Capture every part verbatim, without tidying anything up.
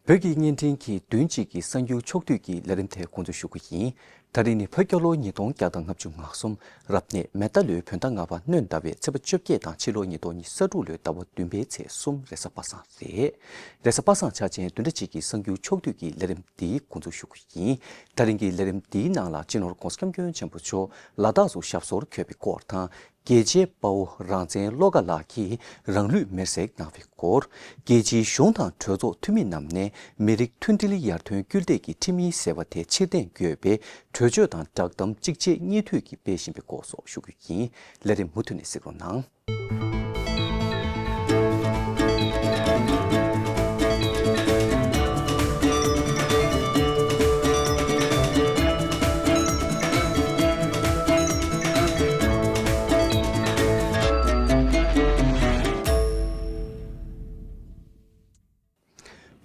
བོད་ཀྱི་བརྙན་འཕྲིན་གྱི་བདུན་གཅིག་གི་གསར་འགྱུར་ཕྱོགས་བསྡུས་ཀྱི་ལས་རིམ་དེ་འགོ་འཛུགས་ཞུ་གི་ཡིན། ད་རིང་ནི་བོད་རྒྱལ་ལོ་ཉིས་སྟོང་བརྒྱ་དང་ལྔ་བཅུ་ང་གསུམ་རབ་གནས་མེ་རྟ་ལོའི་བོད་ཟླ་ལྔ་པ་སྣྲོན་ཟླ་བའི་ཚེས་པ་བཅོ་བརྒྱད་དང་ཕྱི་ལོ་ཉིས་སྟོང་ཉི་ཤུ་རྩ་དྲུག་ལོའི་ཟླ་བ་བདུན་པའི་ཚེས་གསུམ་རེས་གཟའ་པ་སངས་རེད། རེས་གཟའ་པ་སངས་འཆར་ཅན་བདུན་ཕྲག་གཅིག་གི་གསར་འགྱུར་ཕྱོགས་བསྡུས་ཀྱི་ལས་རིམ་འདི་འགོ་འཛུགས་ཞུ་གི་ཡིན། ད་རིང་གི་ལས་རིམ་འདིའི་ནང་ལ་སྤྱི་ནོར་༸གོང་ས་༸སྐྱབས་མགོན་ཆེན་པོ་མཆོག་ལ་དྭགས་སུ་ཞབས་སོར་འཁོད་པའི་སྐོར་དང་། རྒྱལ་གཅེས་དཔའ་བོ་རང་བཙན་བློ་དགའ་ལགས་ཀྱིས་རང་ལུས་མེར་སྲེག་གནང་བའི་སྐོར། རྒྱལ་སྤྱིའི་གཞུང་དང་གྲོས་ཚོགས་འཐུས་མི་རྣམས་ནས་མི་རིགས་མཐུན་སྒྲིལ་ཡར་ཐོན་སྐུལ་འདེད་ཀྱི་ཁྲིམས་ཡིག་ཟེར་བ་དེ་ཕྱིར་འཐེན་དགོས་པའི་གྲོས་ཆོད་དང་བསྒྲགས་གཏམ་གཅིག་རྗེས་གཉིས་མཐུད་ཀྱིས་སྤེལ་བཞིན་པའི་སྐོར་སོགས་ཞུ་རྒྱུ་ཡིན། ལས་རིམ་མུ་མཐུད་ནས་གཟིགས་རོགས་གནང་།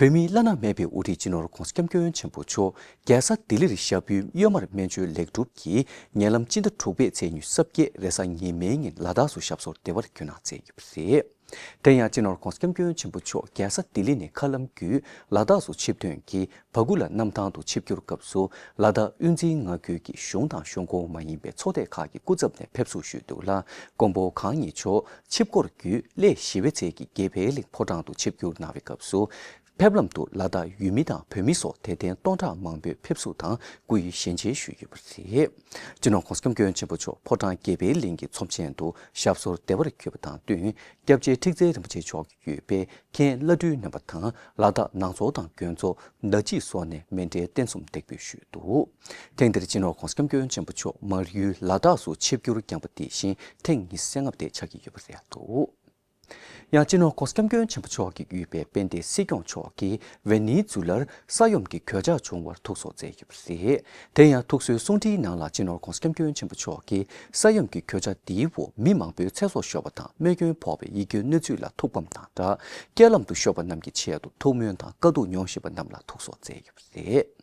བོད་མིའི་བླ་ན་མེད་པའི་དབུ་ཁྲིད་སྤྱི་ནོར་༸གོང་ས་༸སྐྱབས་མགོན་ཆེན་པོ་མཆོག་རྒྱལ་ས་ལྡི་ལིར་ཞབས་དབྱིབས་གཡོན་མར་སྨན་བཅོས་ལེགས་གྲུབ་ཀྱིས་ཉེ་ལམ་སྤྱི་ཟླ་དྲུག་པའི་ཚེས་ཉི་ཤུ་རྩ་བརྒྱད་རེས་གཟའ་ཉི་མའི་ཉིན་ལ་དྭགས་སུ་ཞབས་སོར་བདེ་བར་འཁོད་གནང་མཛད་ཡོད་པ་རེད། དེ་ཡང་སྤྱི་ནོར་༸གོང་ས་༸སྐྱབས་མགོན་ཆེན་པོ་མཆོག་རྒྱལ་ས་ལྡི་ལི་ནས་མཁའ་ལམ་བརྒྱུད་ལ་དྭགས་སུ་ཆིབས་ཐོན་གྱིས་བྷ་གུ་ལ་གནམ་ཐང་དུ་ཆིབས་བསྒྱུར་སྐབས་སུ་ལ་དྭགས་དབུས་འཛིན་མངའ་ཁུལ་གྱི་གཞུང་དང་གཞུང་ཁོངས་མ་ཡིན་པའི་ཚོགས་སྡེ་ཁག་གི་སྐུ་ཚབ་ནས་ཕེབས་བསུ་ཞུས་འདུག་ལ། མགོན་པོ་གང་ཉིད་མཆོག་ཆིབས་འཁོར་བརྒྱུད་གླེ་ཞི་བའི་ཚལ་གྱི་དགེ་འཕེལ་གླིང་ཕོ་བྲང་དུ་ཆིབས་བསྒྱུར་གནང་བའི་སྐབས་སུ། ཕེབས་ལམ་དུ་ལ་དྭགས་ཡུལ་མི་དང་བོད་མི་སོགས་དད་ལྡན་སྟོང་ཕྲག་མང་པོས་ཕེབས་བསུ་དང་སྐུ་ཡི་ཞལ་མཇལ་ཞུས་ཡོད་པ་རེད། སྤྱི་ནོར་༸གོང་ས་༸སྐྱབས་མགོན་ཆེན་པོ་མཆོག་ཕོ་བྲང་དགེ་འཕེལ་གླིང་གི་ཚོམས་ཆེན་དུ་ཞབས་སོར་བདེ་བར་འཁོད་པ་དང་བསྟུན། སྐྱབས་རྗེ་ཁྲི་བཙན་རིན་པོ་ཆེ་མཆོག་གིས་ཡོད་པའི་མཁན་བླ་སྤྲུལ་རྣམ་པ་དང་ལ་དྭགས་ནང་ཚོགས་དང་དགོན་ཚོགས་ཟླ་གཅིག་སོགས་ནས་མཎྜལ་རྟེན་གསུམ་འདེགས་འབུལ་ཞུས་འདུག་ཐེངས་འདིར་སྤྱི་ནོར་༸གོང་ས་༸སྐྱབས་མགོན་ཆེན་པོ་མཆོག་མར་ཡུལ་ལ་དྭགས་སུ་ཆིབས་བསྒྱུར་བསྐྱངས་པ་དེ་བཞིན་ཐེངས་ཉི་ཤུ་རྩ་ལྔ་པ་དེ་ཆགས་ཀྱི་ཡོད་པ་རེད་འདུག་ཡང་སྤྱི་ནོར་༸གོང་ས་༸སྐྱབས་མགོན་ཆེན་པོ་མཆོག་གིས་དབུས་པའི་དཔལ་ལྡན་སྲིད་སྐྱོང་མཆོག་གིས་ཝེ་ནེ་ཛུ་ལར་ས་ཡོམ་གྱི་གོད་ཆག་བྱུང་བར་ཐུགས་གསོ་མཛད་ཡོད་པ་རེད། དེ་ཡང་ཐུགས་གསོའི་གསུང་འཕྲིན་ནང་ལ་སྤྱི་ནོར་༸གོང་ས་༸སྐྱབས་མགོན་ཆེན་པོ་མཆོག་གིས་ས་ཡོམ་གྱི་གོད་ཆག་འདིའི་འོག་མི་མང་པོའི་ཚེ་སྲོག་ཤོར་བ་དང་རྨས་སྐྱོན་ཕོག་པའི་ཡིད་སྐྱོའི་གནས་ཚུལ་ལ་ཐུགས་ཕམ་དང་སྦྲགས། རྐྱེན་ལམ་དུ་ཤོར་བ་རྣམས་ཀྱི་ཆེད་དུ་ཐུགས་སྨོན་དང་དཀའ་སྡུག་མྱོང་བཞིན་པ་རྣམས་ལ་ཐུགས་གསོ་མཛད་ཡོད་པ་རེད།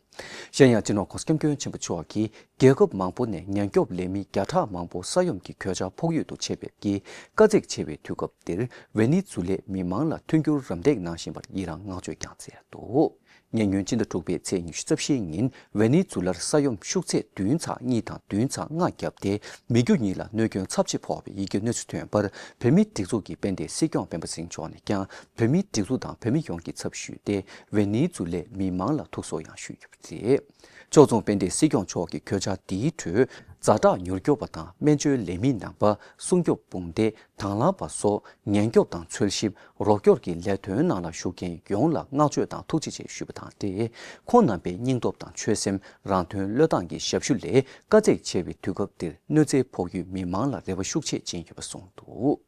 གཞན་ཡང་སྤྱི་ནོར་༸གོང་ས་༸སྐྱབས་མགོན་ཆེན་པོ་མཆོག་གིས་རྒྱལ་ཁབ་མང་པོ་ནས་ཉེན་སྐྱོབ་ལས་མི་བརྒྱ་ཕྲག་མང་པོ་ས་ཡོམ་གྱི་གོད་ཆག་ཕོག་ཡུལ་དུ་ཆེད་ཕེབས་ཀྱིས་དཀའ་ཚེགས་ཆེ་བའི་དུས་སྐབས་འདིར་ཝེ་ནེ་ཛུ་ལའི་མི་མང་ལ་མཐུན་འགྱུར་རམ་འདེགས་གནང་བཞིན་པར་ཡི་རངས་བསྔགས་བརྗོད་ཀྱང་མཛད་འདུག་ཉེ་སྔོན་སྤྱི་ཟླ་དྲུག་པའི་ཚེས་ཉི་ཤུ་རྩ་བཞིའི་ཉིན་ཝེ་ནེ་ཛུ་ལར་ས་ཡོམ་ཤུགས་ཚད་བདུན་ཚེག་གཉིས་དང་བདུན་ཚེག་ལྔ་བརྒྱབ་སྟེ་མི་རྒྱུ་གཉིས་ལ་གནོད་སྐྱོན་ཚབས་ཆེ་ཕོག་པའི་ཡི་གེ་གནས་ཚུལ་ཐོན་པར་བོད་མིའི་སྒྲིག་འཛུགས་ཀྱི་དཔལ་ལྡན་སྲིད་སྐྱོང་སྤེན་པ་ཚེ་རིང་མཆོག་ནས་ཀྱང་བོད་མིའི་སྒྲིག་འཛུགས་དང་བོད་མི་ཡོངས་ཀྱི་ཚབ་ཞུས་ཏེ་ཝེ་ནེ་ཛུ་ལའི་མི་མང་ལ་ཐུགས་གསོ་ཡང་ཞུས་ཡོད་པ་རེད། ཕྱོགས་མཚུངས་དཔལ་ལྡན་སྲིད་སྐྱོང་མཆོག་གིས་གོད་ཆག་འདིའི་ཁྲོད་ཛ་དྲག་མྱུར་སྐྱོབ་པ་དང་སྨན་བཅོས་ལས་མི་རྣམ་པ། སྲུང་སྐྱོབ་དཔུང་སྡེ། དང་བླངས་པ་སོགས་ཉེན་སྐྱོབ་དང་འཚོལ་ཞིབ་རོགས་སྐྱོར་གྱི་ལས་དོན་ནང་ལ་ཞུགས་མཁན་ཡོངས་ལ་བསྔགས་བརྗོད་དང་ཐུགས་རྗེ་ཆེ་ཞུས་པ་དང་འབྲེལ། ཁོང་རྣམ་པའི་སྙིང་སྟོབས་དང་ཆོད་སེམས། རང་དོན་བློས་བཏང་གི་ཞབས་ཞུ་ལས་དཀའ་ཚེགས་ཆེ་བའི་དུས་སྐབས་འདིར་གནོད་འཚེ་ཕོག་ཡུལ་མི་མང་ལ་རེ་བ་ཤུགས་ཆེ་སྦྱིན་ཡོད་པ་གསུངས་འདུག་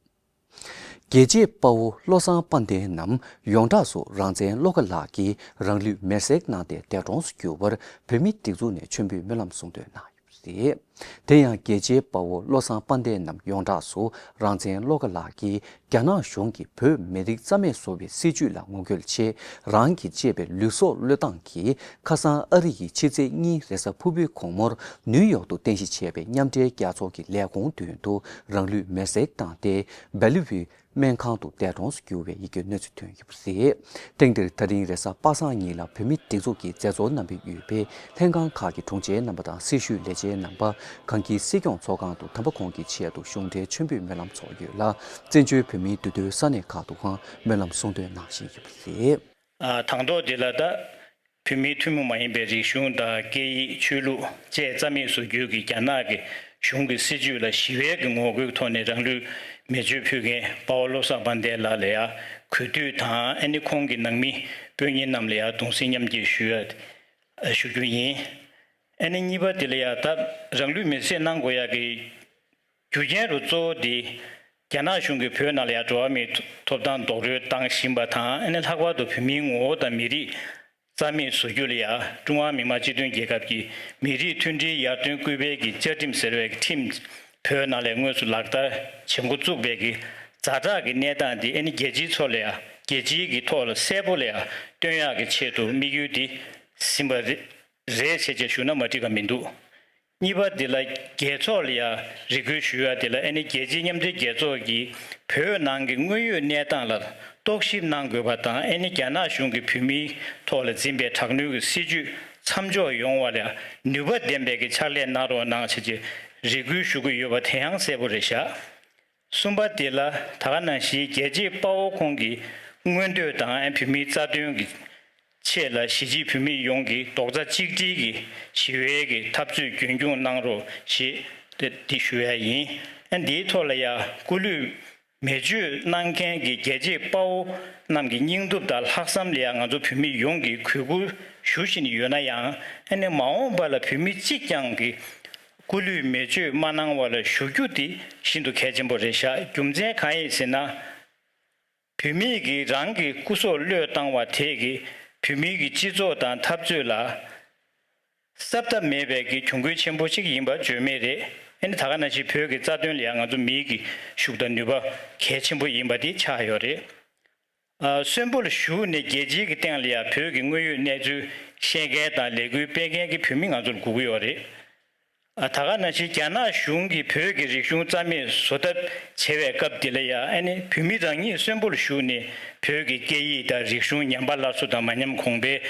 རྒྱལ་གཅེས་དཔའ་བོ་བློ་བཟང་དཔལ་ལྡན་ནམ་ཡོངས་གྲགས་སུ་རང་བཙན་བློ་དགའ་ལགས་ཀྱིས་རང་ལུས་མེར་སྲེག་གནང་སྟེ་འདས་གྲོངས་སུ་གྱུར་བར་བོད་མིའི་སྒྲིག་འཛུགས་ནས་མཆོད་འབུལ་སྨོན་ལམ་གསུང་འདོན་གནང་ཡོད་པ་རེད། དེ་ཡང་རྒྱལ་གཅེས་དཔའ་བོ་བློ་བཟང་དཔལ་ལྡན་ནམ་ཡོངས་གྲགས་སུ་རང་བཙན་བློ་དགའ་ལགས་ཀྱིས་རྒྱ་ནག་གཞུང་གིས་བོད་མི་རིགས་རྩ་མེད་བཟོ་བའི་སྲིད་བྱུས་ལ་ངོ་རྒོལ་ཆེད་རང་གིས་གཅེས་པའི་ལུས་སྲོག་བློས་བཏང་གིས་ཁ་སང་ཨ་རི་ཡི་ཕྱི་ཚེས་གཉིས་རེས་གཟའ་ཕུར་བུའི་དགོང་མོར་ནིའུ་ཡོག་ཏུ་རྟེན་གཞི་བྱས་པའི་མཉམ་འབྲེལ་རྒྱལ་ཚོགས་ཀྱི་ལས་ཁུངས་མདུན་དུ་རང་ལུས་མེར་སྲེག་བཏང་སྟེ་སྦེ་ལི་ཝི་སྨན་ཁང་དུ་འདས་གྲོངས་སུ་གྱུར་བའི་ཡི་གེ་གནས་ཚུལ་ཐོན་ཡོད་པ་རེད། ཐེངས་འདིར་ད་རིང་རེས་གཟའ་པ་སངས་ཉིན་ལ་བོད་མིའི་སྒྲིག་འཛུགས་ཀྱི་མཛད་གཙོ་རྣམ་པས་ཡོད་པའི་ལྷན་ཁང་ཁག་གི་དྲུང་ཆེ་རྣམ་པ་དང་སྲི་ཞུའི་ལས་བྱེད་རྣམ་པ་གངས་སྐྱིད་སྲིད་སྐྱོང་ཚོགས་ཁང་དུ་དམ་པ་ཁོང་གི་ཆེད་དུ་གཞུང་འབྲེལ་མཆོད་འབུལ་སྨོན་ལམ་ཚོགས་ཡོད་ལ། བཙན་བྱོལ་བོད་མིའི་འདུས་སྡོད་ས་གནས་ཁག་ཏུའང་སྨོན་ལམ་གསུང་འདོན་གནང་བཞིན་ཡོད་པ་རེད། ཨ། དང་ཐོག་འདི་ལ་ད། བོད་མིའི་ཐུན་མོང་མ་ཡིན་པའི་རིག་གཞུང་དང་སྐད་ཡིག་ཆོས་ལུགས་བཅས་རྩ་མེད་བཟོ་རྒྱུ་གི་རྒྱ་ནག་གི་གཞུང་གི་སྲིད་བྱུས་ལ་ཞི་བའི་གི་ངོ་རྒོལ་ཐོག་ནས་རང་ལུས་མེ་མཆོད་ཕུལ་མཁན་དཔའ་བོ་བློ་བཟང་དཔལ་ལྡན་ལགས་ལ་ཡང་གུས་འདུད་དང་། ཨ་ནི་ཁོང་གི་ནང་མི་དཔོན་གཉེར་རྣམས་ལ་ཡང་གདུང་སེམས་མཉམ་སྐྱེད་ཞུ་ཡ་ཞུ་རྒྱུ་ཡིན། ཨ་ནི་གཉིས་པ་དེ་ལ་ཡང་ད་རང་ལུས་མེར་སྲེག་གནང་དགོས་ཡ་གི་རྒྱུ་རྐྱེན་རུ་གཙོ་བོ་དེ་རྒྱ་ནག་གཞུང་གིས་བོད་ནང་ལ་ཡང་འགྲོ་བ་མིའི་ཐོབ་ཐང་རྡོག་རོལ་བཏང་བཞིན་པ་དང་། ཨ་ནི་ལྷག་པར་དུ་བོད་མིའི་ངོ་བོ་དང་མི་རིགས་རྩ་མེད་བཟོ་རྒྱུ་ལ་ཡང་ཀྲུང་ཧྭ་མི་དམངས་སྤྱི་མཐུན་རྒྱལ་ཁབ་ཀྱི་མི་རིགས་མཐུན་སྒྲིལ་ཡར་ཐོན་སྐུལ་སྤེལ་གྱི་བཅའ་ཁྲིམས་ཟེར་བའི་ཁྲིམས་བོད་ནང་ལ་དངོས་སུ་ལག་བསྟར་བྱེད་འགོ་བཙུགས་པའི་གི་ཛ་དྲག་གི་གནས་སྟངས་འདི་ཨ་ནི་རྒྱལ་སྤྱིའི་ཕྱོགས་ལ་ཡང་རྒྱལ་སྤྱིའི་གི་ཐོག་ལ་གསལ་པོ་ལ་ཡང་སྟོན་ཡག་གི་ཆེད་དུ་དམིགས་ཡུལ་འདི་ཟིན་པ་རེད་ཟེར་བྱས་ཞུ་ན་མ་འགྲིག་ག་མི་འདུག་གཉིས་པ་འདི་ལ་རྒྱལ་ཚོགས་ལ་ཡང་རེ་སྐུལ་ཞུ་ཡ་དེ་ལ་ཨ་ནི་རྒྱལ་སྤྱིའི་མཉམ་འབྲེལ་རྒྱལ་ཚོགས་ཀྱིས་བོད་ནང་གི་དངོས་ཡོད་གནས་སྟངས་ལ་ རྟོག་ཞིབ་གནང་དགོས་པ་དང་། ཨ་ནི་རྒྱ་ནག་གཞུང་གིས་བོད་མིའི་ཐོག་ལ་འཛིན་པའི་དྲག་གནོན་གྱི་སྲིད་བྱུས་མཚམས་འཇོག་ཡོང་བ་ལ་ནུས་པ་ལྡན་པའི་གི་ཕྱག་ལས་གནང་རོགས་གནང་བྱས་ཅེས་རེ་སྐུལ་ཞུ་གི་ཡོད་པ་དེ་ཡང་གསལ་པོ་རེད་ཤག་གསུམ་པ་དེ་ལ་ད་ག་ནང་བཞིན་རྒྱལ་གཅེས་དཔའ་བོ་ཁོང་གི་མངོན་འདོད་དང་བོད་མིའི་རྩ་དོན་གྱི་ཆེད་ལ་གཞིས་བྱེས་བོད་མི་ཡོངས་ཀྱིས་རྡོག་རྩ་གཅིག་སྒྲིལ་གྱིས་ཞི་བའི་གི་འཐབ་རྩོད་རྒྱུན་འཁྱོངས་གནང་རོགས་ཞེས་དེ་འདི་ཞུ་ཡ་ཡིན། ཨ་འདིའི་ཐོག་ལ་ཡ་སྐུ་ལུས་མེ་མཆོད་གནང་མཁན་གྱི་རྒྱལ་གཅེས་དཔའ་བོ་རྣམས་ཀྱི་སྙིང་སྟོབས་དང་ལྷག་བསམ་ལ་ཡང་ང་ཚོ་བོད་མི་ཡོངས་ཀྱིས་གུས་བཀུར་ཞུ་བཞིན་ཡོད་ན་ཡང་། ཨ་ནི་མ་འོངས་པ་ལ་བོད་མི་གཅིག་ཀྱང་གིས་སྐུ་ལུས་མེ་མཆོད་མ་གནང་བ་ལ་ཞུ་རྒྱུ་དེ་ཤིན་ཏུ་གལ་ཆེན་པོ་རེད་ཤག་རྒྱུ་མཚན་གང་ཡིན་ཟེར་ན། བོད་མིས་ཀྱིས་རང་གི་སྐུ་སྲོག་བློས་བཏང་བ་དེས་ཀྱིས་བོད་མིའི་གི་སྤྱི་ཚོགས་དང་འཐབ་རྩོད་ལ་སྲབ་མཐའ་མེད་པའི་གི་གྱོང་གུན་ཆེན་པོ་ཞིག་ཡིན་པ་བརྗོད་མེད་རེད། ཨ་ནི་ད་ག་ནང་བཞིན་བོད་ཀྱི་རྩ་དོན་ལ་ཡང་ང་ཚོ་མིའི་གི་ཤུགས་དང་ནུས་པ་གལ་ཆེན་པོ་ཡིན་པ་དེ་ཆགས་ཡོད་རེད། ཨ་གསོན་པོར་བཞུགས་ནས་རྒྱལ་སྤྱིའི་གི་སྟེང་ལ་ཡང་བོད་ཀྱི་དངོས་ཡོད་གནས་ཚུལ་ཤེས་མཁན་དང་ལས་འགུལ་སྤེལ་མཁན་གྱི་བོད་མི་ང་ཚོར་དགོས་ཀྱི་ཡོད་རེད། ཨ་ད་ག་ནང་བཞིན་རྒྱ་ནག་གཞུང་གིས་བོད་ཀྱི་རིག་གཞུང་རྩ་མེད་བཟོ་ཐབས་བྱེད་པའི་སྐབས་འདི་ལ་ཡང་། ཨ་ནི་བོད་མི་རང་ཉིད་གསོན་པོར་བཞུགས་ནས་བོད་ཀྱི་སྐད་ཡིག་དང་རིག་གཞུང་ཉམས་པ་སླར་གསོ་དང་མ་ཉམས་གོང་འཕེལ་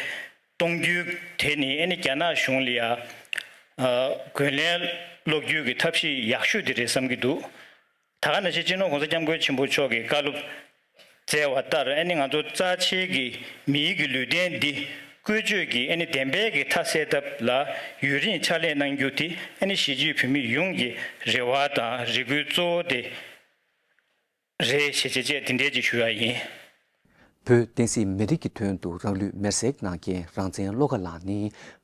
གཏོང་རྒྱུ་དེ་ནི། ཨ་ནི་རྒྱ་ནག་གཞུང་ལ་ཡང་ཨ་རྒོལ་ལན་སློག་རྒྱུའི་གི་ཐབས་ཤེས་ཡག་ཤོས་དེ་རེད་བསམ་གྱི་འདུག་ད་ག་ནང་བཞིན་སྤྱི་ནོར་༸གོང་ས་༸སྐྱབས་མགོན་ཆེན་པོ་མཆོག་གིས་བཀའ་སློབ་སྩལ་བ་ལྟར། ཨ་ནི་ང་ཚོ་རྩ་ཆེའི་གི་མིའི་གི་ལུས་རྟེན་འདི་བཀོལ་སྤྱོད་ཀྱིས་ཨ་ནི་བདེན་པའི་གི་མཐའ་གསལ་ཐབས་ལ་ཡུན་རིང་ཕྱག་ལས་གནང་རྒྱུ་དེ། ཨ་ནི་གཞིས་བྱེས་བོད་མི་ཡོངས་ཀྱི་རེ་བ་དང་རེ་སྐུལ་གཙོ་བོ་དེ་རེད་ཞེས་བྱས་བཅས་དེ་འདྲས་ཅིག་ཞུ་ཡ་ཡིན། བོད་བསྟན་སྲིད་མི་རིགས་ཀྱི་དོན་དུ་རང་ལུས་མེར་སྲེག་གནང་མཁན་རང་བཙན་བློ་དགའ་ལགས་ནི་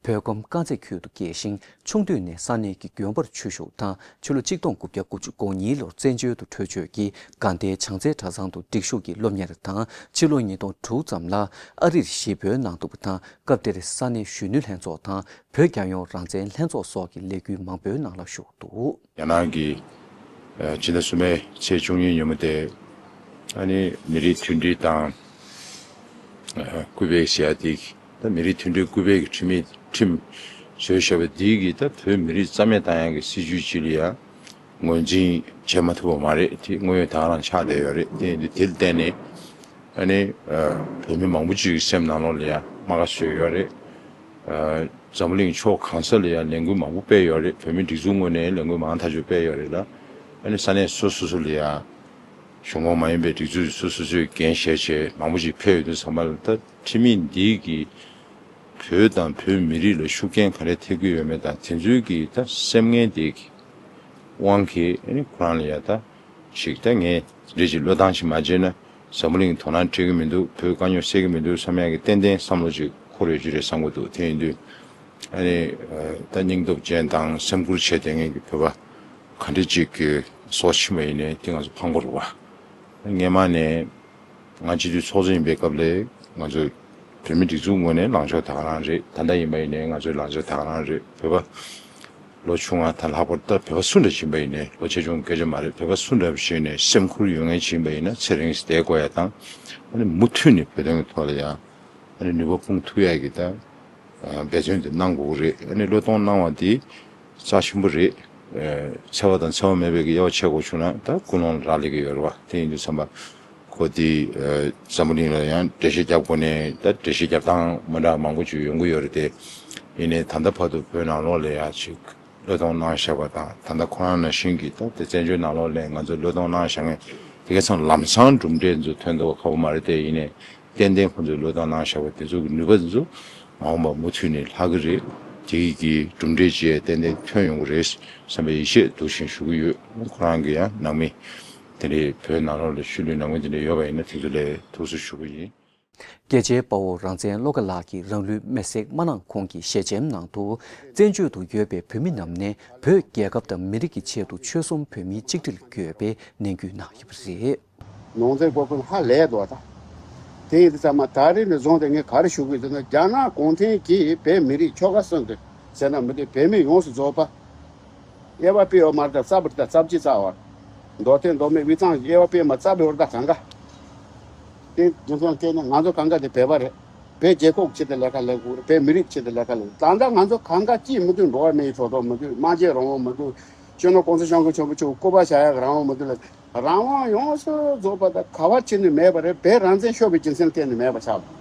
བོད་ཁམས་དཀར་མཛེས་ཁུལ་དུ་སྐྱེས་ཤིང་། ཆུང་དུས་ནས་ས་གནས་ཀྱི་དགོན་པར་ཆོས་ཞུགས་དང་། ཕྱི་ལོ་ཆིག་སྟོང་དགུ་བརྒྱ་དགུ་བཅུ་གོ་གཉིས་ལོར་བཙན་བྱོལ་དུ་བྲོས་བྱོལ་གྱིས་དགའ་ལྡན་བྱང་རྩེ་གྲྭ་ཚང་དུ་སྒྲིག་ཞུགས་ཀྱིས་སློབ་གཉེར་དང་། ཕྱི་ལོ་ཉིས་སྟོང་དྲུག་ཙམ་ལ་ཨ་རིར་གཞིས་སྤོས་གནང་འདུག་པ་དང་། སྐབས་དེར་ས་གནས་གཞོན་ནུ་ལྷན་ཚོགས་དང་། བོད་རྒྱལ་ཡོངས་རང་བཙན་ལྷན་ཚོགས་སོགས་ཀྱི་ལས་འགུལ་མང་པོའི་ནང་ལ་ཞུགས་འདུག་རྒྱ་ནག་གི་ཨ་ཕྱི་ཟླ་གསུམ་པའི་ཚེས་བཅུ་གཉིས་ཉིན་མོ་དེ། ཨ་ནི་མི་རིགས་མཐུན་སྒྲིལ་དང་ཨ་སྐུལ་སྤེལ་ཟེར་ཡ་དེ། ད་མི་རིགས་མཐུན་སྒྲིལ་སྐུལ་སྤེལ་གྱི་ཁྲིམས་མི་ཁྲིམས་བཟོས་བཞག་པ་འདི་གིས་ད་བོད་མི་རིགས་རྩ་མེད་བཏང་ཡ་གི་སྲིད་ཇུས་ཅིག་ལ་ཡ་ངོས་འཛིན་བྱེད་མ་ཐུབ་པ་མ་རེད། དེ་དངོས་ཡོད་ད་ག་རང་ཆགས་བསྡད་ཡོད་རེད། དེ་ཡིན་དུས་དེ་ལ་བརྟེན་ནས་ཨ་ནི་ཨ་བོད་མི་མང་པོ་ཅིག་གི་སེམས་ནང་ལོགས་ལ་ཡ་རྨ་ཁ་བཟོས་ཡོད་རེད། ཨ་འཛམ་བུ་གླིང་ཕྱོགས་གང་ས་ལ་ཡ་ལས་འགུལ་མང་པོ་སྤེལ་ཡོད་རེད། བོད་མིའི་སྒྲིག་འཛུགས་ངོས་ནས་ལས་འགུལ་མང་ཐག་ཆོད་སྤེལ་ཡོད་རེད་ལ། ཨ་ནི་ས་གནས་སོ་སོ་སོ་ལ་ཡ་གཞུང་ཁོངས་མ་ཡིན་པའི་སྒྲིག་འཛུགས་སོ་སོ་སོས་འགན་བཞེས་བྱས་མང་པོ་ཅིག་ཕེབས་ཡོད་དུས་ཙམ་པ་ལ། ད་ཁྲིམས་མི་འདི་གིས་བོད་དང་བོད་མི་རིགས་ལ་ཤུགས་རྐྱེན་ག་རེ་ཐེབས་ཀྱི་ཡོད་མེད་དང་། དེ་ཚོའི་གི་ད་སེམས་ངན་འདི་གི་དབང་གིས་ཨ་ནི་ཁོ་རང་ལ་ཡ་ད་ཞིག་ད་ངས་འདི་འདྲ་ཅིག་བློས་བཏང་ཅིག་མ་བྱས་ན་འཛམ་བུ་གླིང་དོ་སྣང་སྤྲད་ཀྱི་མི་འདུག་བོད་དཀའ་རྙོག་སེལ་གྱི་མི་འདུག་བསམ་ཡག་གི་ཏན་ཏན་བསམ་བློ་ཅིག་འཁོར་ཡོད་རྒྱུ་རེད་བསམ་གྱི་འདུག་དེ་ཡིན་དུས་ཨ་ནི་ད་སྙིང་སྟོབས་ཅན་དང་སེམས་ཁུར་བྱས་བསྡད་མཁན་གྱི་བོད་པ་ག་འདྲ་ཅིག་གི་སྲོག་ཕྱིན་པ་ཡིན་ནའི་དེ་ང་ཚོ་ཕངས་པོ་རེད་བ། སྔོན་མ་ནས་ང་སྤྱི་འཐུས་ཚོགས་གཙོ་ཡིན་པའི་སྐབས་ལ་ང་ཚོ་བོད་མི་སྒྲིག་འཛུགས་ངོས་ནས་ལངས་ཕྱོགས་ད་ག་རང་རེད། ད་ལྟ་ཡིན་པ་ཡིན་ནའི་ང་ཚོའི་ལངས་ཕྱོགས་ད་ག་རང་རེད། བོད་པ་ལོ་ཆུང་བ་དང་ལྷག་པར་ད་བོད་པ་སུ་འདྲ་ཕྱིན་པ་ཡིན་ནའི་ལོ་ཆེ་ཆུང་སྐད་ཆ་མ་རེད། བོད་པ་སུ་འདྲ་ཕྱིན་ནའི་སེམས་ཁུར་ཡོད་མཁན་ཕྱིན་པ་ཡིན་ན་ཚེ་རིང་བསྡད་དགོས་ཡ་དང་། ཨ་ནི་མུ་མཐུད་ནས་བོད་དོན་གྱི་ཐོག་ལ་ཡང་ཨ་ནི་ནུས་པ་སྤུངས་ཐུབ་ཡ་གི་ད་འབད་བརྩོན་དེ་གནང་དགོས་ཀྱི་རེད། ཨ་ནི་བློས་གཏོང་གནང་བ་དེ་རྩ་ཆེན་པོ་རེད། འཚེ་བ་དང་འཚེ་བ་མེད་པའི་གི་དབྱེ་བ་ཕྱེ་དགོས་བྱུང་ན་ད་ཀུན་སློང་ལ་རག་ལས་ཀྱི་ཡོད་རེད་བ། དེ་ཡིན་དུས་ཙམ་པ་ཁོ་དེ་འཛམ་བུ་གླིང་ལ་ཡང་འགྲེལ་བཤད་རྒྱབ་དགོས་ནས་ད་འགྲེལ་བཤད་རྒྱབ་སྟངས་མི་འདྲ་མང་པོ་ཅིག་ཡོང་གི་ཡོད་རེད་དེ། ཡིན་ནའི་ད་ལྟ་བར་དུ་བོད་ནང་ལོགས་ལ་ཡ་ཅིག་བློས་གཏོང་གནང་བཞག་པ་དང་། ད་ལྟ་ཁོ་རང་ནང་བཞིན་གྱི་ད་དེ་བཙན་བྱོལ་ནང་ལོགས་ལ་ང་ཚོས་བློས་གཏོང་གནང་བཞག་མཁན་དེ་ག་ཚང་ལམ་སང་གྲུབ་འབྲས་ཚོ་ཐོན་ཐུབ་པ་ཁག་པོ་མ་རེད་དེ། ཡིན་ནའི་ཏན་ཏན་ཁོང་ཚོས་བློས་བཏང་གནང་བཞག་པ་དེ་ཚོ་གི་ནུས་པ་དེ་ཚོ་མ་འོངས་པ་མུ་མཐུད་ནས་ལྷག་གི་རེད། དེ་གི་གྲུབ་འབྲས་ཅིག་ཏན་ཏན་ཐོན་ཡོང་གི་རེད་བསམ་པའི་ཡིད་ཆེས་འདུག་བཞིན་ཞུ་གི་ཡོད། ཁོ་རང་གི་ཡང་ནང་མི་དེ་འདྲའི་བོད་ནང་ལོགས་ལ་ཤུལ་ལུས་ནང་མི་དེ་འདྲ་ཡོད་པ་ཡིན་ན་དེ་ཚོ་ལ་ཐུགས་གསོ་ཞུ་གི་ཡིན། རྒྱལ་གཅེས་དཔའ་བོ་རང་བཙན་བློ་དགའ་ལགས་ཀྱིས་རང་ལུས་མེར་སྲེག་མ་གནང་གོང་གི་ཞལ་ཆེམས་ནང་དུ། བཙན་བྱོལ་དུ་ཡོད་པའི་བོད་མི་རྣམས་ནས་བོད་རྒྱལ་ཁབ་དང་མི་རིགས་ཀྱི་ཆེད་དུ་ཆོལ་གསུམ་བོད་མིའི་གཅིག་སྒྲིལ་དགོས་པའི་ནན་སྐུལ་གནང་ཡོད་པ་རེད། ནང་བཙན་སྐོར་ཀུན་ཧ་ལས་འདུག་ད། དེ་ཡིན་དུས་ཙམ་པ་ད་རེས་ནས་བཟུང་སྟེ་ངས་ག་རེ་ཞུ་གི་ཡོད་ཟེར་ན། རྒྱ་ནག་གུང་ཁྲན་གྱིས་བོད་མི་རིགས་ཆོལ་ཁ་གསུམ་དུ་ཟེར་ན་མི་འདུག་བོད་མི་ཡོངས་སུ་རྫོགས་པ། དབྱེ་བ་སྤེལ་ཡོད་མ་རེད། ད་རྩ་བ་རེད། ད་རྩ་བ་གཅིག་རྩ་བ་རེད། མདོ་སྟོད་མདོ་སྨད་དབུས་གཙང་གི་དབྱེ་བ་སྤེལ་མ་རྩ་བའི་བར་ད་གང་ག་དེ་རྒྱུ་མཚན་བཀལ་ན་ང་ཚོ་གང་ག་དེ་བོད་པ་རེད། བོད་རྒྱལ་ཁབ་ཆེད་དུ་ལས་ཀ་ལས་དགོས་རེད། བོད་མི་རིགས་ཆེད་དུ་ལས་ཀ་ལས། ད་ལྟ་ང་ཚོ་གང་ག་ཅིས་མི་འདུག་འགྲོ་བ་མིའི་ཐོབ་ཐང་མི་འདུག་སྨྲ་བརྗོད་རང་དབང་མི་འདུག་སྤྱི་ནོར་༸གོང་ས་༸སྐྱབས་མགོན་ཆེན་པོ་མཆོག་སྐུ་པར་བཞག་ཡག་རང་དབང་མི་འདུག་ལ། རང་དབང་ཡོངས་སུ་རྫོགས་པ་དང་ག་བ་ཅི་ནས་མེད་པ་རེད། བོད་རང་བཙན་ཤོར་བའི་རྒྱུ་མཚན་གཏན་ནས་མེད་པ་ཆགས་པ།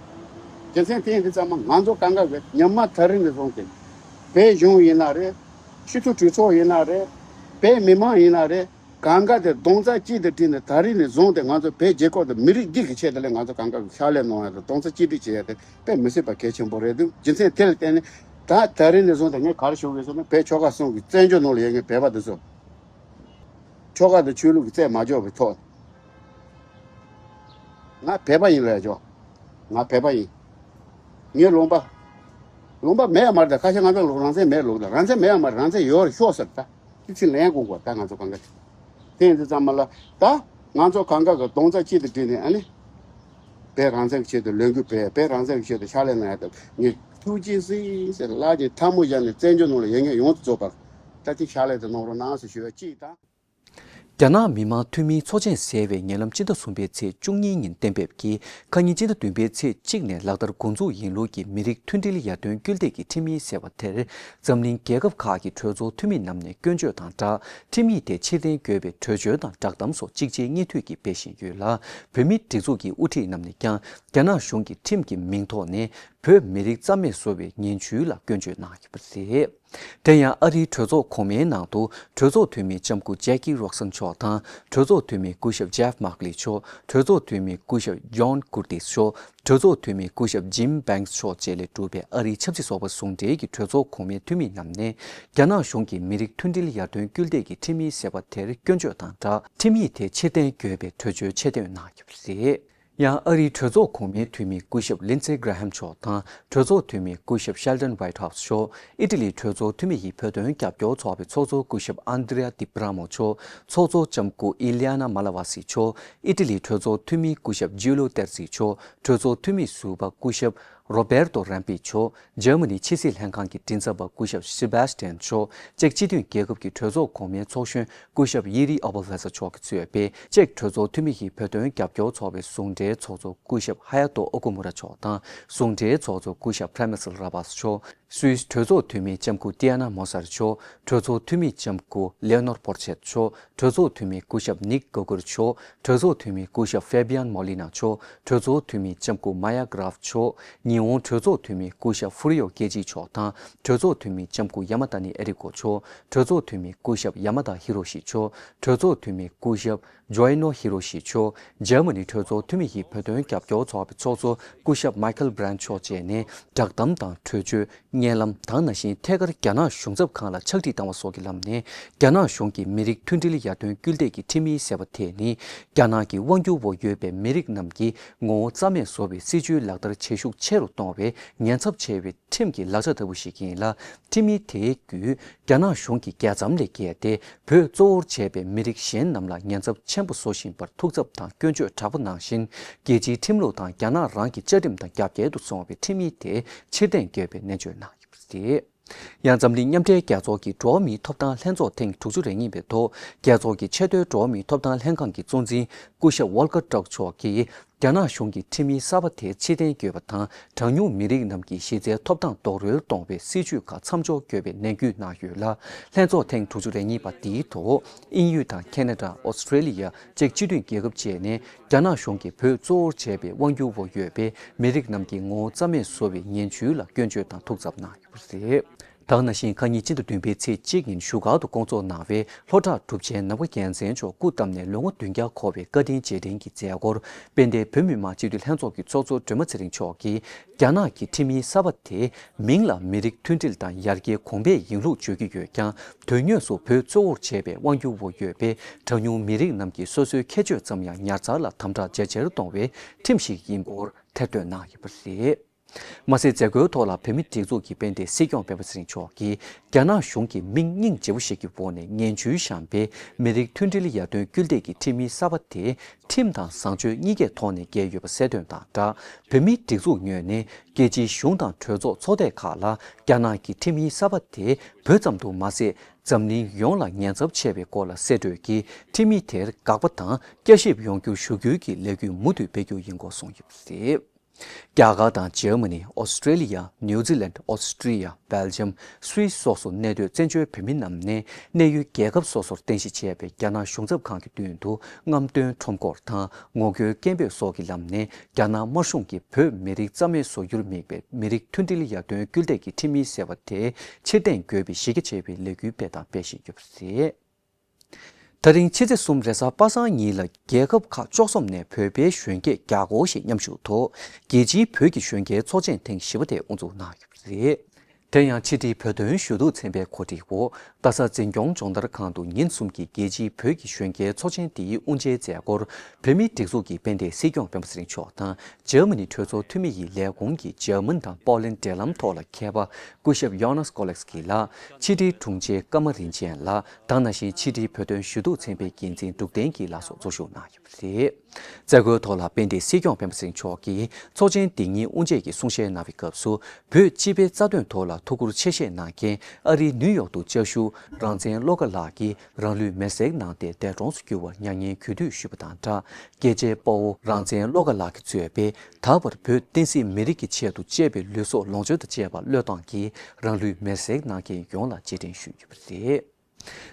རྒྱུ་མཚན་དེ་ཡིན་དུས་ཙམ་པ་ང་ཚོ་གང་ག་གི་ཉམས་མ་ད་རིང་ནས་བཟུང་སྟེ་བོད་གཞུང་ཡིན་ན་རེད། སྤྱི་འཐུས་གྲོས་ཚོགས་ཡིན་ན་རེད། བོད་མི་མང་ཡིན་ན་རེད། གང་ག་དེ་རྡོག་རྩ་གཅིག་ཏུ་བསྒྲིལ་ནས་ད་རིང་ནས་བཟུང་སྟེ་ང་ཚོ་བོད་རྒྱལ་ཁབ་དང་མི་རིགས་འདི་གི་ཆེད་དུ་ལས་ང་ཚོ་གང་ག་གི་ཕྱག་ལས་གནང་ཡ་དང་རྡོག་རྩ་གཅིག་སྒྲིལ་བྱེད་ཡ་དེ་དཔེ་མི་སྲིད་པ་གལ་ཆེན་པོ་རེད་འདུག་རྒྱུ་མཚན་དེ་ལ་བརྟེན་ནས་ད་ད་རིང་ནས་བཟུང་སྟེ་ངས་ག་རེ་ཞུ་དགོས་ཟེར་ན། བོད་ཆོལ་ཁ་གསུམ་གྱི་བཙན་བྱོལ་ནང་ལ་ཡོད་མཁན་བོད་པ་འདི་ཚོ། ཆོལ་ཁ་དང་ཆོས་ལུགས་ཀྱི་རྩད་མ་འཇོག་པའི་ཐོག་ང་བོད་པ་ཡིན་ལབ་ཡ་ཅོ། ང་བོད་པ་ཡིན། ངའི་ལུང་པ། ལུང་པ་མེད་ཡ་མ་རེད། ད་ཁ་ཤས་ང་ཚོ་ལུགས་རང་བཙན་མེད་ལུགས་ད་རང་བཙན་མེད་ཡ་མ་རེད། རང་བཙན་ཡོད་རེད་ཤོག་ཟེར། ད་དེ་ཚིག་ལན་དགོས་གོ་ད་ང་ཚོ་གང་ག་དེ་ཡིན་དུས་ཙམ་པ་ལ་ད་ང་ཚོ་གང་ག་གི་རྡོག་རྩ་གཅིག་ཏུ་བསྒྲིལ་ནས་ཨ་ནི། བོད་རང་བཙན་གྱི་ཆེད་དུ་ལས་འགུལ་སྤེལ། བོད་རང་བཙན་གྱི་ཆེད་དུ་ཕྱག་ལས་གནང་ཡ་དང་ངས་ཐུགས་རྗེ་གཟིགས་ཟེར་ལག་གི་ཐལ་མོ་སྦྱར་ནས་བཙན་བྱོལ་ནང་ལ་ཡོད་མཁན་ཡོངས་སུ་རྫོགས་པར་ད་ཅིག་ཕྱག་ལས་དེ་གནང་རོགས་གནང་ཟེར་ཞུ་ཡ་གཅིག་དང་། རྒྱ་ནག་མི་དམངས་འཐུས་མིའི་ཚོགས་ཆེན་ཟེར་བའི་ཉེ་ལམ་སྤྱི་ཟླ་གསུམ་པའི་ཚེས་བཅུ་གཉིས་ཉིན་གཏན་འབེབས་ཀྱིས་ཁ་ཉིན་སྤྱི་ཟླ་བདུན་པའི་ཚེས་གཅིག་ནས་ལག་བསྟར་འགོ་འཛུགས་ཡིན་ལུགས་ཀྱི་མི་རིགས་མཐུན་སྒྲིལ་ཡར་ཐོན་སྐུལ་འདེད་ཀྱི་ཁྲིམས་ཡིག་ཟེར་བ་དེར་འཛམ་གླིང་རྒྱལ་ཁབ་ཁག་གི་གྲོས་ཚོགས་འཐུས་མི་རྣམས་ནས་སྐྱོན་བརྗོད་དང་སྦྲགས་ཁྲིམས་ཡིག་དེ་ཕྱིར་འཐེན་དགོས་པའི་གྲོས་ཆོད་དང་བསྒྲགས་གཏམ་སོགས་གཅིག་རྗེས་གཉིས་མཐུད་ཀྱིས་སྤེལ་བཞིན་ཡོད་ལ། བོད་མིའི་སྒྲིག་འཛུགས་ཀྱི་དབུ་ཁྲིད་རྣམས་ནས་ཀྱང་རྒྱ་ནག་གཞུང་གི་ཁྲིམས་ཀྱི་མིང་ཐོག་ནས་བོད་མི་རིགས་རྩ་མེད་བཟོ་བའི་ངན་ཇུས་ལ་སྐྱོན་བརྗོད་གནང་ཡོད་པ་རེད། དེ་ཡང་ཨ་རིའི་གྲོས་ཚོགས་གོང་མའི་ནང་དུ་གྲོས་ཚོགས་འཐུས་མི་ལྕམ་སྐུ་ཇེ་ཀི་རོག་སན་མཆོག་དང་། གྲོས་ཚོགས་འཐུས་མི་སྐུ་ཞབས་ཇེབ་མག་ལི་མཆོག་གྲོས་ཚོགས་འཐུས་མི་སྐུ་ཞབས་ཇོན་ཀུར་ཏིས་མཆོག་གྲོས་ཚོགས་འཐུས་མི་སྐུ་ཞབས་ཇིམ་བེང་སི་མཆོག་བཅས་ལས་གྲུབ་པའི་ཨ་རིའི་ཆབ་སྲིད་ཚོགས་པ་ཟུང་འབྲེལ་གྱི་གྲོས་ཚོགས་གོང་མའི་འཐུས་མི་རྣམས་ནས་རྒྱ་ནག་གཞུང་གིས་མི་རིགས་མཐུན་སྒྲིལ་ཡར་ཐོན་སྐུལ་འདེད་ཀྱི་ཁྲིམས་ཡིག་ཟེར་བ་དེར་སྐྱོན་བརྗོད་དང་སྦྲགས་ཁྲིམས་ཡིག་དེ་ཕྱིར་འཐེན་དགོས་པའི་གྲོས་ཆོད་ཆེད་བཏོན་གནང་ཡོད་པ་རེད། ཡང་ཨ་རིའི་གྲོས་ཚོགས་གོང་མའི་འཐུས་མི་སྐུ་ཞབས་ལིན་ཙེ་གྷ་ར་ཧམ་མཆོག་དང་གྲོས་ཚོགས་འཐུས་མི་སྐུ་ཞབས་ཤེལ་ཏོན་ཝའིཊ་ཧའུ་སི་མཆོག་ཨི་ཊ་ལིའི་གྲོས་ཚོགས་འཐུས་མི་ཡི་བོད་དོན་རྒྱབ་སྐྱོར་ཚོགས་པའི་ཚོགས་གཙོ་སྐུ་ཞབས་ཨན་དྲེ་ཡ་ཏི་པི་ར་མོ་མཆོག་ཚོགས་གཙོ་ལྕམ་སྐུ་ཨི་ལི་ཡ་ན་མ་ལ་ཝ་སི་མཆོག་ཨི་ཊ་ལིའི་གྲོས་ཚོགས་འཐུས་མི་སྐུ་ཞབས་ཇུ་ལོ་ཏེར་ཛི་མཆོག་གྲོས་ཚོགས་འཐུས་མི་ཟུར་པ་སྐུ་ཞབས་རོ་བེར་ཏོ་རན་པི་མཆོག་ཇར་མ་ནི་ཕྱི་སྲིད་ལྷན་ཁང་གི་མགྲིན་ཚབ་པ་སྐུ་ཞབས་སི་བྷེ་སི་ཏན་མཆོག་ཅེཀ་སྤྱི་མཐུན་རྒྱལ་ཁབ་ཀྱི་གྲོས་ཚོགས་གོང་མའི་ཚོགས་གཞོན་སྐུ་ཞབས་ཡི་རི་ཨོ་བྷ་ལྷ་ས་མཆོག་གིས་གཙོས་པའི་ཅེཀ་གྲོས་ཚོགས་འཐུས་མི་ཡི་བོད་དོན་རྒྱབ་སྐྱོར་ཚོགས་པའི་ཟུང་འབྲེལ་ཚོགས་གཙོ་སྐུ་ཞབས་ཧ་ཡ་ཏོ་ཨོ་ཀུ་མུ་ར་མཆོག་དང་ཟུང་འབྲེལ་ཚོགས་གཙོ་སྐུ་ཞབས་ཕྲ་མེ་སལ་ར་བྷ་སི་མཆོག་སུད་སི་གྲོས་ཚོགས་འཐུས་མི་ལྕམ་སྐུ་ཏི་ཡ་ན་མོ་སར་མཆོག་གྲོས་ཚོགས་འཐུས་མི་ལྕམ་སྐུ་ལེ་ནོར་པོར་ཆེད་མཆོག་གྲོས་ཚོགས་འཐུས་མི་སྐུ་ཞབས་ནིག་གོ་གུར་མཆོག་གྲོས་ཚོགས་འཐུས་མི་སྐུ་ཞབས་ཧྥེ་བི་ཡན་མོ་ལི་ན་མཆོག་གྲོས་ཚོགས་འཐུས་མི་ལྕམ་སྐུ་མ་ཡ་གྷ་རཱཕ་མཆོག་ཉི་ཧོང་གྲོས་ཚོགས་འཐུས་མི་སྐུ་ཞབས་ཧྥུ་རི་ཡོ་ཀེ་ཅི་མཆོག་དང་གྲོས་ཚོགས་འཐུས་མི་ལྕམ་སྐུ་ཡ་མ་ད་ནི་ཨེ་རི་ཀོ་མཆོག་གྲོས་ཚོགས་འཐུས་མི་སྐུ་ཞབས་ཡ་མ་ད་ཧི་རོ་ཤི་མཆོག་གྲོས་ཚོགས་འཐུས་མི་སྐུ་ཞབས་ཇོའི་ནོ་ཧི་རོ་ཤི་མཆོག་ཇར་མ་ནི་གྲོས་ཚོགས་འཐུས་མི་ཡི་བོད་དོན་རྒྱབ་སྐྱོར་ཚོགས་པའི་ཚོགས་གཙོ་སྐུ་ཞབས་མའི་ཁལ་བྷི་རན་མཆོག་བཅས་ནས་བསྒྲགས་གཏམ་དང་གྲོས་ཆོད། བརྙན་ལམ་དང་ནང་བཞིན་ཐད་ཀར་རྒྱ་ནག་གཞུང་ཚབ་ཁང་ལ་ཕྱག་བྲིས་བཏང་བ་སོགས་ཀྱི་ལམ་ནས་རྒྱ་ནག་གཞུང་གིས་མི་རིགས་མཐུན་སྒྲིལ་ཡར་ཐོན་སྐུལ་འདེད་ཀྱི་ཁྲིམས་ཡིག་ཟེར་བ་དེ་ནི་རྒྱ་ནག་གི་དབང་སྒྱུར་འོག་ཡོད་པའི་མི་རིགས་རྣམས་ཀྱི་ངོ་བོ་རྩ་མེད་བཟོ་བའི་སྲིད་བྱུས་ལག་བསྟར་བྱེད་ཤུགས་ཆེ་རུ་གཏོང་བའི་ཉེན་ཚབས་ཆེ་བའི་ཁྲིམས་ཀྱི་ལག་ཆ་ལྟ་བུ་ཞིག་ཡིན་ལ། ཁྲིམས་ཡིག་དེའི་བརྒྱུད་རྒྱ་ནག་གཞུང་གིས་རྒྱལ་མཚམས་ལས་བརྒལ་ཏེ་བོད་གཙོ་བོར་བྱས་པའི་མི་རིགས་གཞན་རྣམས་ལ་ཉེན་ཚབས་ཆེན་པོ་བཟོ་བཞིན་པར་ཐུགས་འཚབ་དང་སྐྱོན་བརྗོད་དྲག་པོ་གནང་བཞིན། རྒྱལ་སྤྱིའི་ཁྲིམས་ལུགས་དང་རྒྱ་ནག་རང་གི་བཅའ་ཁྲིམས་དང་རྒྱབ་འགལ་དུ་སོང་བའི་ཁྲིམས་ཡིག་དེ་ཕྱིར་འཐེན་དགོས་པའི་ནན་བརྗོད་གནང་ཡོད་པ་རེད། ཡང་འཛམ་གླིང་མཉམ་འབྲེལ་རྒྱལ་ཚོགས་ཀྱི་འགྲོ་བ་མིའི་ཐོབ་ཐང་ལྷན་ཚོགས་ཐེངས་དྲུག་ཅུ་རེ་གཉིས་པའི་ཐོག་རྒྱལ་ཚོགས་ཀྱི་ཆེས་མཐོའི་འགྲོ་བ་མིའི་ཐོབ་ཐང་ལྷན་ཁང་གི་གཙོ་འཛིན་སྐུ་ཞབས་ཝོལ་ཀར་ཏུརྐ་མཆོག་གིས་རྒྱ་ནག་གཞུང་གིས་ཁྲིམས་ཡིག་གསར་པ་དེ་ཕྱིར་འཐེན་དགོས་པ་དང་། གྲངས་ཉུང་མི་རིགས་རྣམས་ཀྱི་གཞི་རྩའི་ཐོབ་ཐང་རྡོག་རོལ་གཏོང་བའི་སྲིད་བྱུས་ཁག་མཚམས་འཇོག་དགོས་པའི་ནན་སྐུལ་གནང་ཡོད་ལ། ལྷན་ཚོགས་ཐེངས་དྲུག་ཅུ་རེ་གཉིས་པ་འདིའི་ཐོག་དབྱིན་ཡུལ་དང་ཁེ་ན་ཌ། ཨོ་སི་ཀྲེ་ལི་ཡ། ཅེཀ་སྤྱི་མཐུན་རྒྱལ་ཁབ་བཅས་ནས་རྒྱ་ནག་གཞུང་གིས་བོད་གཙོ་བོར་བྱས་པའི་དབང་སྒྱུར་འོག་ཡོད་པའི་མི་རིགས་རྣམས་ཀྱི་ངོ་བོ་རྩ་མེད་བཟོ་བའི་ངན་ཇུས་ལ་སྐྱོན་བརྗོད་དང་ཐུགས་འཚབ་གནང་ཡོད་པ་རེད། ད་ག་ནང་བཞིན་ཁ་ཉིན་སྤྱི་ཟླ་བདུན་པའི་ཚེས་གཅིག་ཉིན་བཞུགས་སྒར་དུ་བསྐོང་ཚོགས་གནང་བའི་ལྷོ་བྲག་གྲུབ་ཆེན་ནམ་མཁའ་རྒྱལ་མཚན་མཆོག་སྐུ་བལྟམས་ནས་ལོ་ངོ་བདུན་བརྒྱ་འཁོར་བའི་བཀའ་དྲིན་རྗེས་དྲན་གྱི་མཛད་སྒོར། དཔལ་ལྡན་བོད་མི་མང་སྤྱི་འཐུས་ལྷན་ཚོགས་ཀྱི་ཚོགས་གཙོ་སྒྲོལ་མ་ཚེ་རིང་མཆོག་གིས། རྒྱ་ནག་གི་ཁྲིམས་ཡིག་གསར་པ་དེ་མིང་ལ་མི་རིགས་མཐུན་སྒྲིལ་དང་ཡར་རྒྱས་གོང་འཕེལ་ཡིན་ལུགས་བརྗོད་ཀྱི་ཡོད་ཀྱང་། དོན་དངོས་སུ་བོད་གཙོ་བོར་བྱས་པའི་དབང་སྒྱུར་འོག་ཡོད་པའི་གྲངས་ཉུང་མི་རིགས་རྣམས་ཀྱི་སོ་སོའི་ཁྱད་ཆོས་ཙམ་ཡང་ཉར་ཚགས་ལ་དམ་དྲག་ཇེ་ཆེར་གཏོང་བའི་ཁྲིམས་ཤིག་ཡིན་སྐོར་ཐེར་འདོན་གནང་ཡོད་པ་རེད། མ་ཟད་མཛད་སྒོའི་ཐོག་ལ་བོད་མིའི་སྒྲིག་འཛུགས་ཀྱི་དཔལ་ལྡན་སྲིད་སྐྱོང་སྤེན་པ་ཚེ་རིང་མཆོག་གིས། རྒྱ་ནག་གཞུང་གིས་མིང་སྙིང་རྗེ་པོ་ཞིག་གི་འོག་ནས་ངན་ཇུས་བཤམས་པའི་མི་རིགས་མཐུན་སྒྲིལ་ཡར་ཐོན་སྐུལ་འདེད་ཀྱི་ཁྲིམས་ཡིག་གསར་པ་དེ་ཁྲིམས་དང་བཟང་སྤྱོད་གཉིས་ཀའི་ཐོག་ནས་འགལ་ཡོད་པ་གསལ་སྟོན་དང་སྦྲགས། བོད་མིའི་སྒྲིག་འཛུགས་ངོས་ནས་རྒྱལ་སྤྱིའི་གཞུང་དང་གྲོས་ཚོགས་ཚོགས་སྡེ་ཁག་ལ་རྒྱ་ནག་གི་ཁྲིམས་ཡིག་གསར་པ་དེ་བོད་ཙམ་དུ་མ་ཟད། འཛམ་གླིང་ཡོངས་ལ་ཉེན་ཚབས་ཆེ་བའི་སྐོར་ལ་གསལ་བཀྲོལ་གྱིས། ཁྲིམས་ཡིག་དེར་དགག་པ་དང་བསྐྱར་ཞིབ་ཡོང་རྒྱུར་ཞུ་སྐུལ་གྱི་ལས་འགུལ་མུ་མཐུད་སྤེལ་རྒྱུ་ཡིན་སྐོར་གསུངས་ཡོད་པ་རེད། རྒྱ་གར་དང་འཇར་མ་ནི། ཨོ་སི་ཀྲེ་ལི་ཡ། ནིའུ་ཛི་ལན། ཨོ་སི་ཀྲི་ཡ། སྦེལ་ཇམ། སུད་སི་སོགས་སུ་གནས་སྡོད་བཙན་བྱོལ་བོད་མི་རྣམས་ནས་གནས་ཡུལ་རྒྱལ་ཁབ་སོ་སོར་རྟེན་གཞི་བྱས་པའི་རྒྱ་ནག་གཞུང་ཚབ་ཁང་གི་མདུན་དུ་རྔམ་སྟོན་ཁྲོམ་སྐོར་དང་ངོ་རྒོལ་སྐད་འབོད་སོགས་ཀྱི་ལམ་ནས་རྒྱ་ནག་དམར་གཞུང་གིས་བོད་མི་རིགས་རྩ་མེད་བཟོ་རྒྱུར་དམིགས་པའི་མི་རིགས་མཐུན་སྒྲིལ་ཡར་ཐོན་སྐུལ་འདེད་ཀྱི་ཁྲིམས་ཡིག་ཟེར་བ་དེ་ཕྱིར་འཐེན་དགོས་པའི་གཞི་རྒྱ་ཆེ་བའི་ལས་འགུལ་སྤེལ་དང་སྤེལ་བཞིན་ཡོད་པ་རེད། ད་རིང་ཕྱི་ཚེས་གསུམ་རེས་གཟའ་པ་སངས་ཉིན་ལ་རྒྱལ་ཁབ་ཁག་བཅུ་གསུམ་ནས་བོད་པའི་གཞོན་སྐྱེས་བརྒྱ་སྐོར་ཞིག་མཉམ་ཞུགས་ཐོག་རྒྱལ་སྤྱིའི་བོད་ཀྱི་གཞོན་སྐྱེས་ཚོགས་ཆེན་ཐེངས་བཞི་པ་དེ་དབུ་འཛུགས་གནང་ཡོད་པ་རེད། དེ་ཡང་ཕྱི་དྲིལ་བོད་དོན་ཞུ་གཏུག་ཚན་པའི་གོ་སྒྲིག་འོག་རྡ་ས་འཛིན་སྐྱོང་སྦྱོང་བརྡར་ཁང་དུ་ཉིན་གསུམ་གྱི་རྒྱལ་སྤྱིའི་བོད་ཀྱི་གཞོན་སྐྱེས་ཚོགས་ཆེན་འདིའི་དབུ་འབྱེད་མཛད་སྒོར་བོད་མིའི་སྒྲིག་འཛུགས་ཀྱི་དཔལ་ལྡན་སྲིད་སྐྱོང་སྤེན་པ་ཚེ་རིང་མཆོག་དང་འཇར་མ་ནི་གྲོས་ཚོགས་འཐུས་མི་ཡི་ལས་ཁུངས་ཀྱི་འཇར་མན་དང་པོ་ལན་འབྲེལ་ལམ་ཐོག་ལ་མཁས་པ་སྐུ་ཞབས་ཡོ་ནཱས་ཀོ་ལེགས་ཀྱི་ལགས། ཕྱི་དྲིལ་དྲུང་ཆེ་ཀརྨ་རིན་ཆེན་ལགས་དང་ནང་བཞིན་ཕྱི་དྲིལ་བོད་དོན་ཞུ་གཏུག་ཚན་པའི་འགན་འཛིན་འབྲུག་བསྟན་གྱི་ལགས་སོགས་ཚོགས་ཞུགས་གནང་ཡོད་པ་རེད། མཛད་སྒོའི་ཐོག་ལ་དཔལ་ལྡན་སྲིད་སྐྱོང་སྤེན་པ་ཚེ་རིང་མཆོག་གིས་ཚོགས་ཆེན་འདི་ཉིད་དབུ་འབྱེད་ཀྱི་གསུང་བཤད་གནང་བའི་སྐབས་སུ། བོད་སྤྱི་པའི་རྩ་དོན་ཐོག་ལ་ཐུགས་ཁུར་ཆེ་བཞེས་གནང་མཁན་ཨ་རིའི་ནིའུ་ཡོག་ཏུ་བཅའ་བཞུགས་རང་བཙན་བློ་དགའ་ལགས་ཀྱིས་རང་ལུས་མེར་སྲེག་གནང་སྟེ་འདས་གྲོངས་སུ་གྱུར་བར་མྱ་ངན་གུས་འདུད་ཞུས་པ་དང་སྦྲགས། རྒྱལ་གཅེས་དཔའ་བོ་རང་བཙན་བློ་དགའ་ལགས་ཀྱིས་གཙོས་པའི་ད་བར་བོད་བསྟན་སྲིད་མི་རིགས་ཀྱི་ཆེད་དུ་གཅེས་པའི་ལུས་སྲོག་ལོངས་སྤྱོད་དང་བཅས་པ་བློས་གཏོང་གིས་རང་ལུས་མེར་སྲེག་གནང་མཁན་ཡོངས་ལ་རྗེས་དྲན་ཞུས་ཡོད་པ་རེད།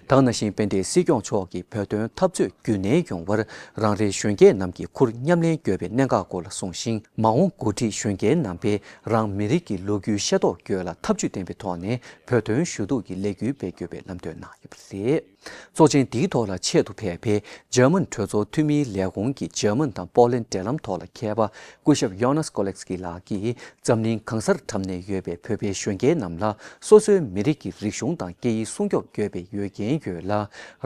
དེ་ནང་བཞིན་དཔལ་ལྡན་སྲིད་སྐྱོང་མཆོག་གིས་བོད་དོན་འཐབ་རྩོད་རྒྱུན་གནས་ཡོང་བར་རང་རེའི་གཞོན་སྐྱེས་རྣམས་ཀྱིས་ཁུར་མཉམ་ལེན་དགོས་པའི་གནད་འགག་སྐོར་ལ་གསུངས་ཤིང་། མ་འོངས་འགོ་ཁྲིད་གཞོན་སྐྱེས་རྣམ་པས་རང་མི་རིགས་ཀྱི་ལོ་རྒྱུས་ཤེས་རྟོགས་དགོས་ལ་ཐབས་ཇུས་ལྡན་པའི་ཐོག་ནས་བོད་དོན་ཞུ་གཏུག་གི་ལས་འགུལ་སྤེལ་དགོས་པའི་ལམ་སྟོན་གནང་ཡོད་པ་རེད། ཚོགས་ཆེན་འདིའི་ཐོག་ལ་ཆེད་དུ་ཕེབས་པའི་འཇར་མན་གྲོས་ཚོགས་འཐུས་མིའི་ལས་ཁུངས་ཀྱི་འཇར་མན་དང་པོ་ལན་འབྲེལ་ལམ་ཐོག་ལ་མཁས་པ་སྐུ་ཞབས་ཡོ་ནཱས་ཀོ་ལེགས་ཀྱི་ལགས་ཀྱིས། འཛམ་གླིང་གང་སར་འཁྲབ་ནས་ཡོད་པའི་བོད་པའི་གཞོན་སྐྱེས་རྣམས་ལ་སོ་སོའི་མི་རིགས་ཀྱི་རིག་གཞུང་དང་སྐད་ཡིག་སྲུང་སྐྱོབ་དགོས་པའི་འོས་འགན་ཡོད་ལ།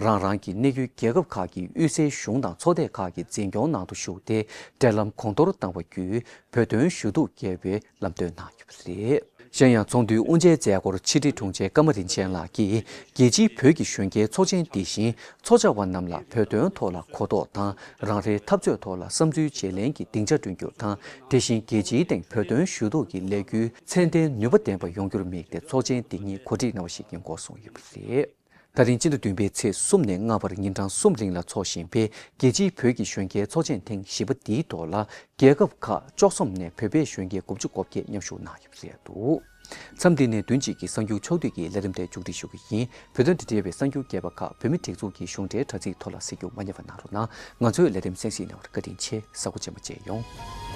རང་རང་གི་གནས་ཡུལ་རྒྱལ་ཁབ་ཁག་གི་དབུས་སའི་གཞུང་དང་ཚོགས་སྡེ་ཁག་གི་འཛིན་སྐྱོང་ནང་དུ་ཞུགས་ཏེ་འབྲེལ་ལམ་གོང་མཐོར་བཏང་བ་བརྒྱུད་བོད་དོན་ཞུ་གཏུག་རྒྱས་པའི་ལམ་སྟོན་གནང་ཡོད་པ་རེད། གཞན་ཡང་ཚོགས་འདུའི་དབུ་འབྱེད་མཛད་སྒོར་ཕྱི་དྲིལ་དྲུང་ཆེ་ཀརྨ་རིན་ཆེན་ལགས་ཀྱིས་རྒྱལ་སྤྱིའི་བོད་ཀྱི་གཞོན་སྐྱེས་ཚོགས་ཆེན་འདི་བཞིན་ཚོགས་བཅར་བ་རྣམས་ལ་བོད་དོན་ཐོག་ལ་གོ་རྟོགས་དང་རང་རེའི་འཐབ་རྩོད་ཐོག་ལ་བསམ་ཚུལ་བརྗེ་ལེན་གྱི་སྡིངས་ཆ་བསྐྲུན་རྒྱུ་དང་། དེ་བཞིན་རྒྱལ་སྤྱིའི་སྟེང་བོད་དོན་ཞུ་གཏུག་གི་ལས་འགུལ་ཚད་ལྡན་ནུས་པ་ལྡན་པ་ཡོང་རྒྱུར་དམིགས་ཏེ་ཚོགས་ཆེན་འདི་ཉིད་གོ་སྒྲིག་གནང་བ་ཞིག་ཡིན་སྐོར་གསུངས་ཡོད་པ་རེད། ད་རིང་སྤྱི་ཟླ་བདུན་པའི་ཚེས་གསུམ་ནས་ལྔ་བར་ཉིན་གྲངས་གསུམ་རིང་ལ་འཚོགས་བཞིན་པའི་རྒྱལ་སྤྱིའི་བོད་ཀྱི་གཞོན་སྐྱེས་ཚོགས་ཆེན་ཐེངས་བཞི་པ་འདིའི་ཐོག་ལ་རྒྱལ་ཁབ་ཁག་བཅུ་གསུམ་ནས་བོད་པའི་གཞོན་སྐྱེས་དགུ་བཅུ་གོ་བརྒྱད་མཉམ་ཞུགས་གནང་ཡོད་པ་རེད་འདུག་མཚམས་འདི་ནས་བདུན་གཅིག་གི་གསར་འགྱུར་ཕྱོགས་བསྡུས་ཀྱི་ལས་རིམ་དེ་མཇུག་སྒྲིལ་ཞུ་གི་ཡིན། བོད་དོན་དང་འབྲེལ་བའི་གསར་འགྱུར་རྒྱས་པ་ཁག་བོད་མིའི་སྒྲིག་འཛུགས་ཀྱི་གཞུང་འབྲེལ་དྲ་ཚིགས་ཐོག་ལ་གཟིགས་རྒྱུ་མ་བསྙེལ་བ་གནང་རོགས་གནང་། ང་ཚོའི་ལས་རིམ་གསན་གཟིགས་གནང་བར་བཀའ་དྲིན་ཆེ། གཟའ་འཁོར་རྗེས་མ་མཇལ་ཡོང་།